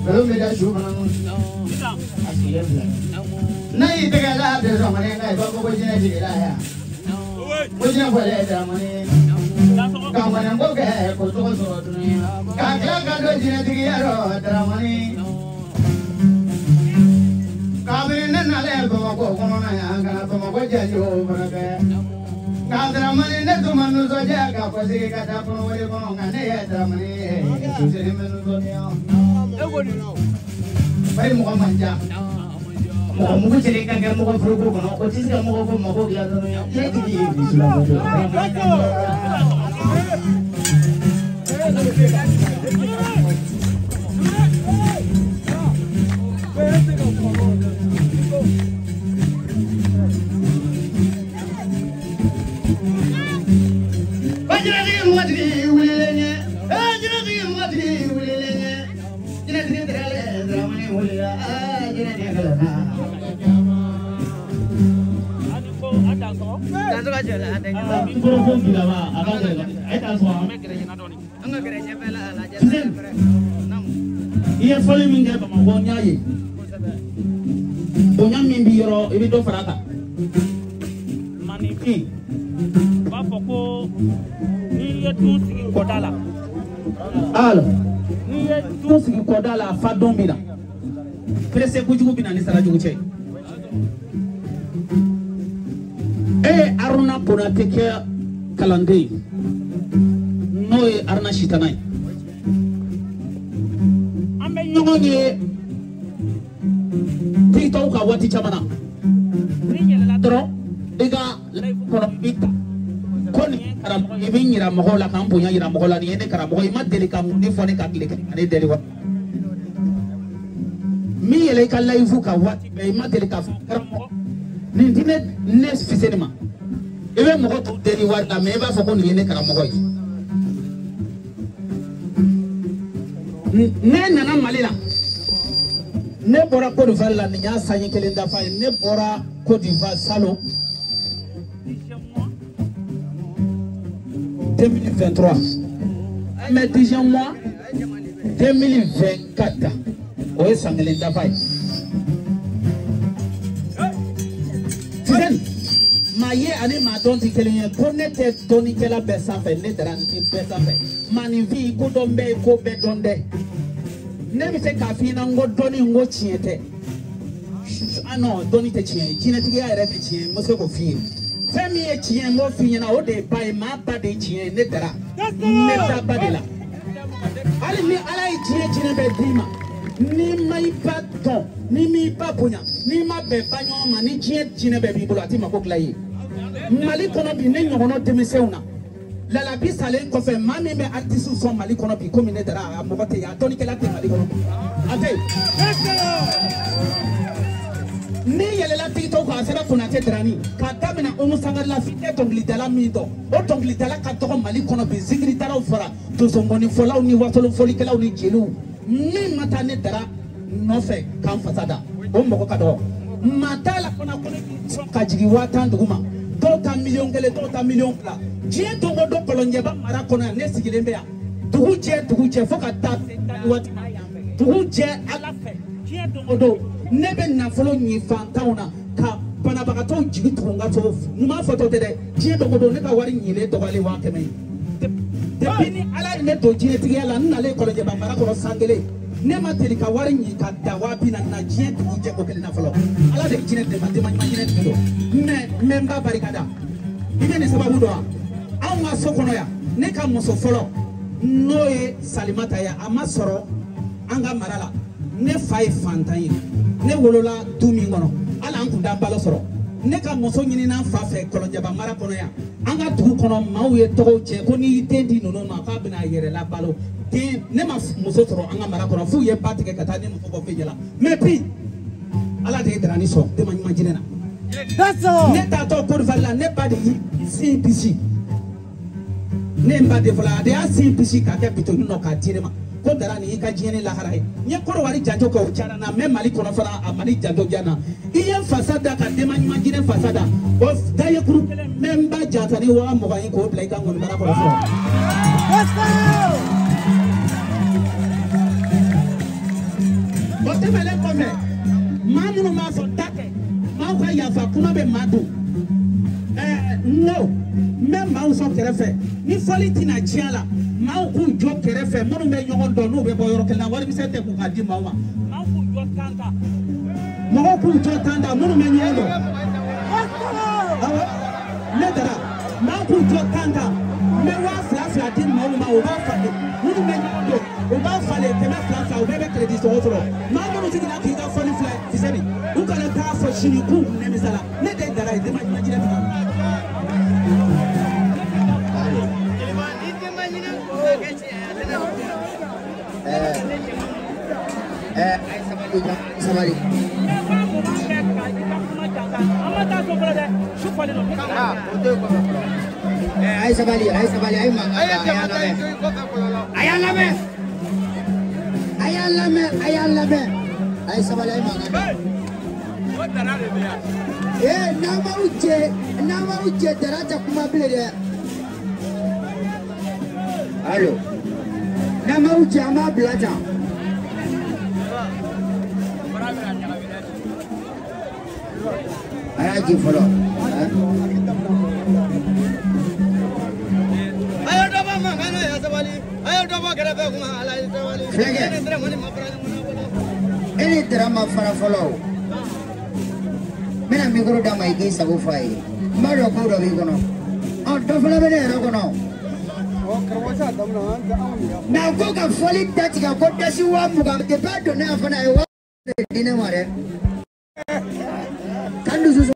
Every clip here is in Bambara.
Nkalon bɛ da su fana a sigilen filɛ n'a y'i tɛgɛ la a tɛ sɔn ka ne ka ko jinɛ jiginna yan ko jinɛ bɔlen Daramani ka mɔnɛko kɛ ko tɔgɔ sɔrɔ tuguni ka tila ka don jinɛtigiya rɔ Daramani kabini ne nalen Bamakɔ kɔnɔna yan ka na Bamakɔ janjo fana kɛ ka Daramani ne tun ma nisɔndiya ka fɔ sigi ka taa kɔnɔ wɛrɛ kɔnɔ nka ne ye Daramani ye sosiri bɛ nisɔndiya bari mɔgɔ man ca mɔgɔ mugu cɛlen ka kɛ mɔgɔ foroko kɔnɔ o tɛ se ka mɔgɔ ko mako dilan dɔrɔn jinɛtigi ye dusu la jinɛtigi wulilen ye jinɛtigi matigi wulilen ye jinɛtigi tɛrɛlen Daramani wulila jinɛtigi kalanna. I ye fɔli min kɛ Bamakɔ n y'a ye bonya min b'i yɔrɔ i bɛ dɔ fara a kan. Maninfin u b'a fɔ ko n'i ye dun sigi kɔda la. Alors n'i ye dun sigi kɔda la a fa dɔn b'i la pressé kojugu bɛ na ni sara jugu cɛ. E ye Aruna Konate kɛ kalanden ye n'o ye Aruna Sitana ye. An bɛ ɲɔgɔn ye TikTok ka waati caman na. N'i yɛlɛla dɔrɔn i ka live kɔnɔ i bɛ ta ko nin ye karamɔgɔ ye i bɛ n yira mɔgɔw la k'an bonya yira mɔgɔw la nin ye ne karamɔgɔ ye i ma deli ka mun de fɔ ne ka tile kelen ka ne deli wa. Min yɛlɛ i ka live kan waati bɛɛ i ma deli k'a fɔ karamɔgɔ nin ti ne fiseni ma i bɛ mɔgɔ tɔw deli wari la mɛ i b'a fɔ ko nin ye ne karamɔgɔ ye. Ne nana Mali la ne bɔra Côte d'Ivoire la nin y'a sanji kelen dafa ye ne bɔra Côte d'Ivoire salon 2023 mais 10e mois 2024 o ye san kelen dafa ye. Fiseni maa ye ani maa dɔn tɛ kelen ye ko ne tɛ dɔnnikɛla bɛɛ sanfɛ ne dara n ti bɛɛ sanfɛ maaninfin ko dɔn bɛɛ ye ko bɛɛ dɔn dɛ. Ne bɛ se k'a f'i ɲɛna n ko dɔnni n ko tiɲɛ tɛ ah non dɔnni tɛ tiɲɛ ye jinɛtigiya yɛrɛ tɛ tiɲɛ ye n bɛ se k'o f'i ye fɛn min ye tiɲɛ n b'o f'i ɲɛna o de ye ba ye maa ba de ye tiɲɛ ye ne dara n bɛ taa ba de la hali ni Ala ye diɲɛ jinɛ bɛɛ d'i ma n'i ma i ba dɔn n'i m'i ba bonya n'i ma bɛn ba ɲɔgɔn ma ni diɲɛ jinɛ bɛɛ b'i bolo a t'i mako dilan i ye. Mali kɔnɔ bi ne ɲɔgɔnna denmisɛnw na Lalabi salen kɔfɛ maa min bɛ artiste sɔn Mali kɔnɔ bi komi ne dara a mɔgɔ tɛ yen a dɔnnikɛla tɛ Mali kɔnɔ a tɛ yen. N'i yɛlɛla TikTok kan a sɛbɛn Konate Darani k'a daminɛ Umu Sangare la f'i tɛ dɔnkilidala min dɔn o dɔnkilidala ka dɔgɔ Mali kɔnɔ bi zikiridalaw fara donsongɔnifɔlaw ni wasolonfɔlikɛlaw ni jeliw min ma taa ne dara nɔfɛ k'an fasa da o mɔgɔ ka dɔgɔ maa t'a la fana ko ne sɔn ka jigin 10,000 dugu ma dɔw ta 1,000,000 dɔw ta 2,000,000. Diɲɛ don o don Kɔlɔnjɛba mara kɔnɔ yan ne sigilen bɛ yan dugu jɛ dugu jɛ fo ka taa se waati ma dugu jɛ Ala fɛ diɲɛ don o don ne bɛ nafolo ɲi fantanw na ka banabagatɔw jigi tugu n ka so ɲuman fɔtɔ tɛ dɛ diɲɛ don o don ne ka wari ɲilen dɔgɔyalen 100,000 ye depuis ni Ala ye ne don jinɛtigiya la n nalen Kɔlɔnjɛba mara kɔnɔ san kelen ne ma deli ka wari ɲi ka da 20,000 na diɲɛ dugu jɛ ko kelen na fɔlɔ Ala de jinɛ de ma denba ɲuman jinɛ de don mais n bɛ n ba barika da i bɛ nin sababu dɔn wa anw ka so kɔnɔ yan ne ka muso fɔlɔ n'o ye Salimata ye a ma sɔrɔ an ka mara la ne fa ye fantan ye ne wolola du min kɔnɔ hali an kun t'an balo sɔrɔ ne ka muso ɲinina n fa fɛ Kɔlɔnjɛba mara kɔnɔ yan an ka dugu kɔnɔ maaw ye tɔgɔw cɛ ko n'i y'i den di ninnu ma k'a bɛna a yɛrɛ labalo den ne ma muso sɔrɔ an ka mara kɔnɔ f'u ye ba tigɛ ka taa ne muso bɔ fɛn la mais bi Ala de ye Darani sɔn denba ɲuman jinɛ na. Ne taatɔ Côte d'Ivoire la ne ba de y'i sin bisi ne n ba de fɔlɔ a de y'a sin bisi k'a kɛ bitɔn nɔ k'a di ne ma ko Darani i ka diɲɛ ni lahara ye n ye Kɔrɔwari janto kɛ o diyara n na n bɛ Mali kɔnɔ fana a Mali janto diya n na i ye n fasa da ka denba ɲuman jinɛ fasa da o dayekuru kelen n bɛ n ba jansa ni 20,000 ye k'o bila i ka ŋɔnibara kɔnɔ fɔlɔ. tɛmɛnen kɔfɛ maa minnu b'a fɔ da kɛ maaw ka yafa kuma bɛ maa dun n ko n bɛ maaw sɔn kɛrɛfɛ ni fɔli tɛna tiɲɛ la maaw k'u jɔ kɛrɛfɛ minnu bɛ ɲɔgɔn dɔn n'u bɛ bɔ yɔrɔ kelen na warimisɛn tɛ k'u ka di maaw ma. Maaw k'u jɔ tan ta. Mɔgɔw k'u jɔ tan ta minnu bɛ ɲɔgɔn dɔn. Awɔ ne dara maaw k'u jɔ tan ta n bɛ 2000 di maaw ma u b'a falen minnu bɛ ɲɔgɔn dɔn u b'a falen 200 u bɛɛ bɛ crédit sɔngɔ sɔrɔ maa minnu sigira k'i ka fɔli filɛ Fisɛni u kana taa fɔ sini k'u nimisa la ne de dara ye denba jinɛ tigɛ. Sabali. Ay sabali, ay sabali, ay mangan. Ay lamɛn. Ay lamɛn, ay lamɛn. Ay sabali, ay mangan. Eh, n'a m'aw jɛ dara tɛ kuma bilen dɛ. Allo. N'a m'aw jɛ an b'a bila tan. A y'a ji fɔlɔ. A ye dɔ bɔ mankan na ya sabali. A ye dɔ bɔ kɛrɛfɛ kuma ala ye sabali. Filɛkɛ. E ni Dara ma fara fɔlɔ o. N bɛna mikoro d'a ma i k'i sago fɔ a ye. N b'a dɔn ko dɔ b'i kɔnɔ. Ɔ dɔ fana bɛ ne yɛrɛ kɔnɔ. Mɛ a ko ka fɔli datigɛ ko dasi 20,000 depuis a donna yan fana a ye 20,000 de di ne ma dɛ. Kan dusu sɔrɔ.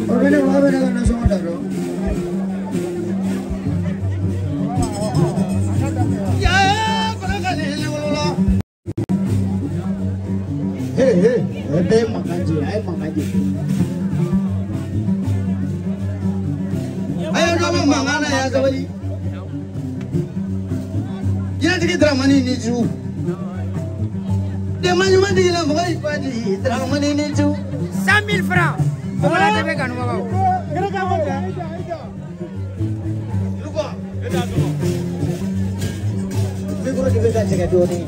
O bɛ ne wa bɛ ne ka nasɔngɔ da dɔn. Hey hey, o bɛɛ ye mankan ci ye, a ye mankan ci. A ye dɔ bɔ mankan na ya sabali. Jinɛtigi Dramani ni su. Dɛmɛ ɲuman tigi la mɔgɔ y'i fa di Dramani ni su. 100 000 francs. Fɔlɔ tɛ bɛ kanubagaw. Mikoro de bɛ ka jɛgɛ dɔɔnin.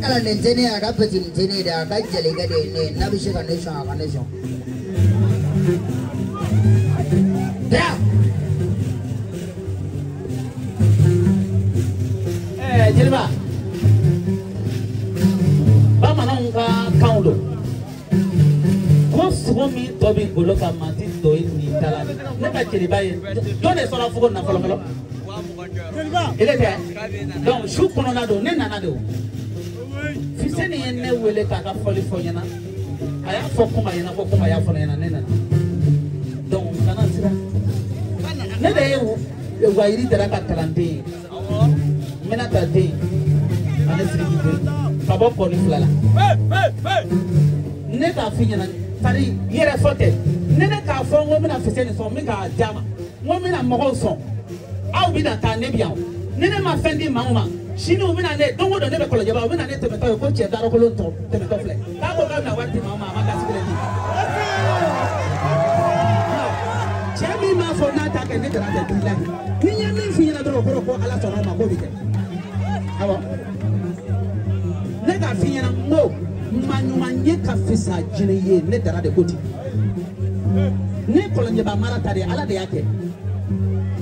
Kalanden a ka petini tɛ ne de a ka jelikɛ de ye ne ye n'a bɛ se ka ne sɔn a ka ne sɔn. Dara. Jeliba bamananw ka kanw don ko sogo min tɔ bɛ golo ka manti tɔ ye nin ta la ne ka jeliba ye jɔn de sɔnna fogo na fɔlɔ fɔlɔ. Ele tɛ donc su kɔnɔna don ne nana de o. Fiseni ye ne wele k'a ka fɔli fɔ ɲɛna. A y'a fɔ kuma ɲɛna ko kuma y'a fɔ ne ɲɛna ne nana. Donc kana siran. Ne de ye Wayiri Dara ka kalanden ye. N bɛna taa den ani Sidiki den ka bɔ kɔni fila la. Ne k'a f'i ɲɛna c'est-à-dire yɛrɛ fɔ tɛ ne k'a fɔ n ko n bɛna Fiseni sɔn n bɛ k'a d'a ma n ko n bɛna mɔgɔw sɔn aw bɛna taa ne bɛ yan ni ne ma fɛn di maa o ma sini u bɛna ne don o don ne bɛ Kɔlɔjɛba u bɛna ne tɛmɛtɔ ye ko cɛ darakolon tɔ tɛmɛtɔ filɛ k'a ko k'a bɛna wari di maa o ma a ma gasi kelen di. Cɛ min b'a fɔ n'a t'a kɛ ne dara tɛ bilahi ni n ye min f'i ɲɛna dɔrɔn o kɔrɔ ko Ala sɔnna o ma k'o bɛ kɛ awɔ ne k'a f'i ɲɛna n ko maɲuman ye ka fisa jinɛ ye ne dara de ko ten ne Kɔlɔnjɛba mara ta de Ala de y'a kɛ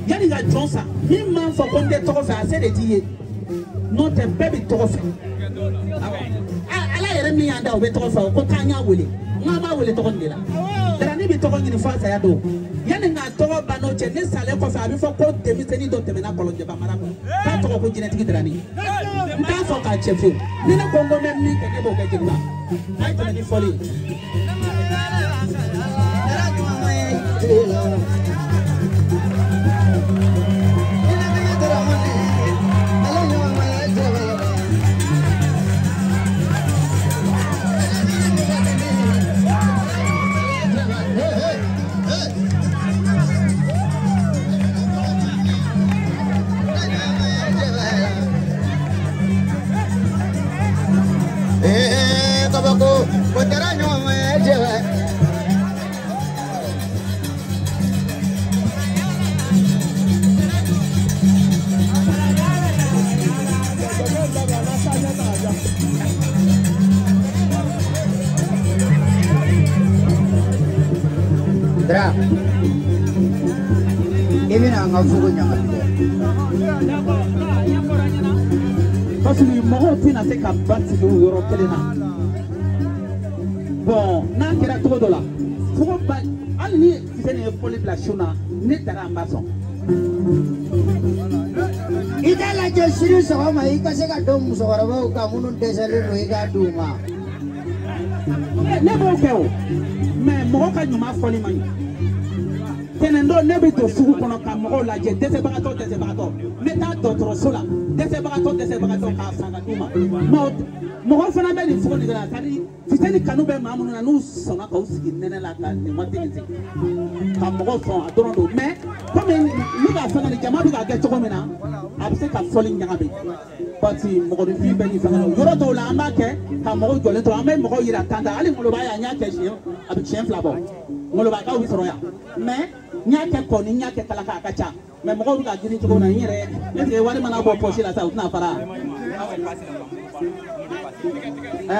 yanni ka jɔn sa min m'a fɔ ko n tɛ tɔgɔ fɛ a se de t'i ye n'o tɛ bɛɛ bɛ tɔgɔ fɛ awɔ Ala yɛrɛ min y'an da o bɛ tɔgɔ fɛ o ko k'an y'a wele n k'an b'a wele tɔgɔ nin de la Darani bɛ tɔgɔ ɲini f'a saya don yanni k'a tɔgɔ ban n'o cɛ ne salen kɔfɛ a bɛ fɔ ko denmisɛnnin dɔ tɛmɛna Kɔlɔnjɛba mara kɔnɔ k'a tɔgɔ ko jinɛtigi Darani n t'a fɔ k'a cɛ fiyewu ni ne ko n ko n bɛ min kɛ ne b'o kɛ jeliba a ye tɛmɛ ni fɔli ye. Dra, i bɛna an ka fugo ɲagami dɛ. Parce que mɔgɔw tɛna se ka basigi o yɔrɔ kelen na. Bon n'a kɛra cogo dɔ la fugo ba hali ni Fiseni ye fɔli bila su na ne dara an b'a sɔn. I t'a lajɛ sini sɔgɔma i ka se ka don musokɔrɔbaw kan minnu dɛsɛlen don i k'a d'u ma. Ne b'o kɛ o mais mɔgɔ ka ɲuman fɔli man ɲi. Tɛnɛn don ne bɛ don sugu kɔnɔ ka mɔgɔw lajɛ dɛsɛbagatɔ dɛsɛbagatɔ n bɛ taa dɔgɔtɔrɔso la dɛsɛbagatɔ dɛsɛbagatɔ k'a san ka d'u ma mais mɔgɔ fana bɛ nin fugo nin la c'est à dire Fiseni kanu bɛ maa minnu na n'u sɔnna k'u sigi nɛnɛ la ka nin waati nin sigi ka mɔgɔw sɔn a dɔrɔn don mais komi n'u k'a fɛngɛ nin jama bɛ k'a kɛ cogo min na a bɛ se ka fɔli ɲagami parce que mɔgɔninfin bɛɛ n'i fɛngɛ la yɔrɔ dɔw la an b'a kɛ ka mɔgɔw jɔlen to an bɛ mɔgɔw yira tan ta hali ngoloba yan n y'a kɛ siɲɛ a bɛ siɲɛ fila bɔ ngolobakaw bɛ sɔrɔ yan mais n y'a kɛ kɔni n y'a kɛ kalaka a ka ca mais mɔgɔw bɛ ka girin cogo min na n yɛrɛ est ce que wari mana bɔ poche la sa u tɛna fara.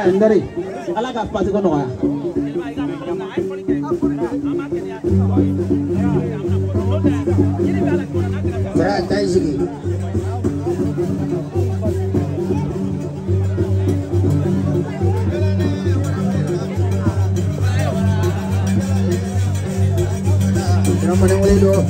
N teri Ala ka pasi ko nɔgɔya. Dra, taa i sigi. Dramani wuli don.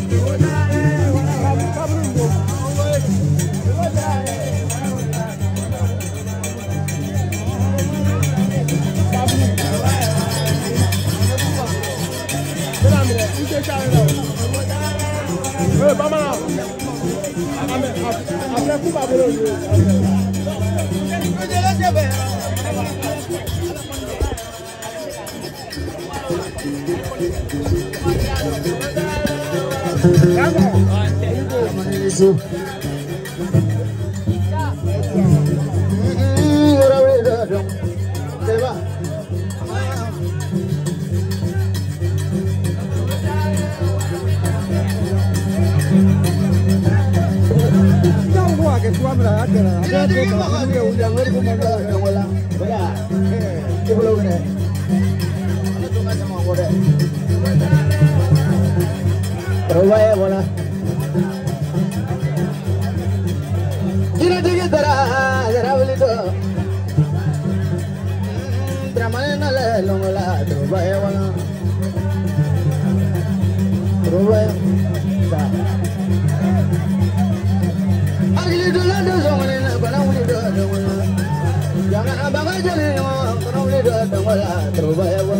la trova ya wa.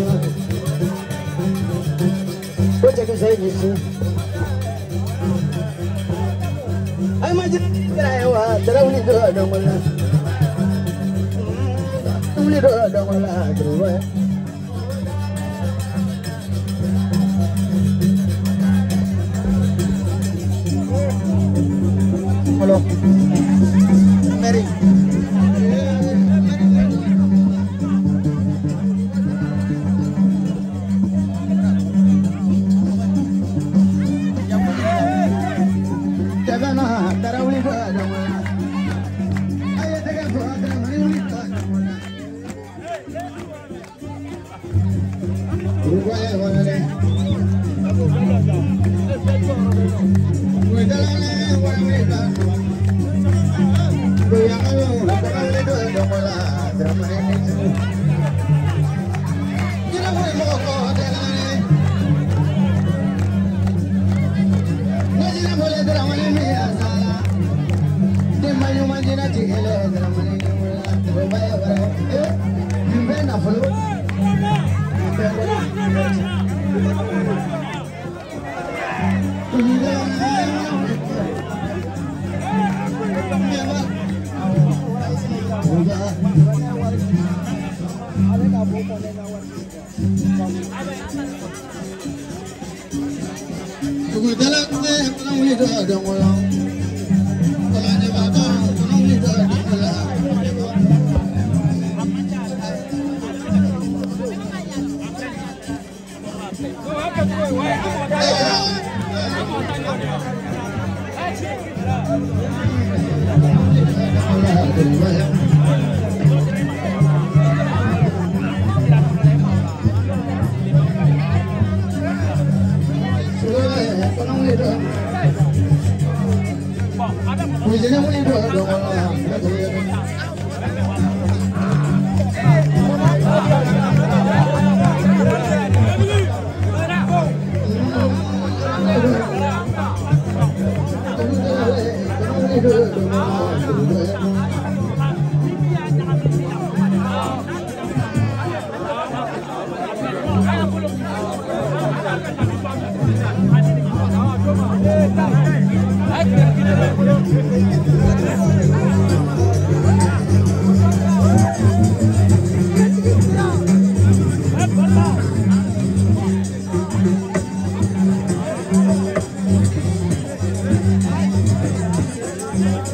Ko cɛ kisɛ ni su. Ay ma jinɛ tigɛla ye wa dara wuli dɔ dɔnkɔ la. Wuli dɔ dɔnkɔ la trova ya. Hello. Mary.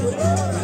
Thank you.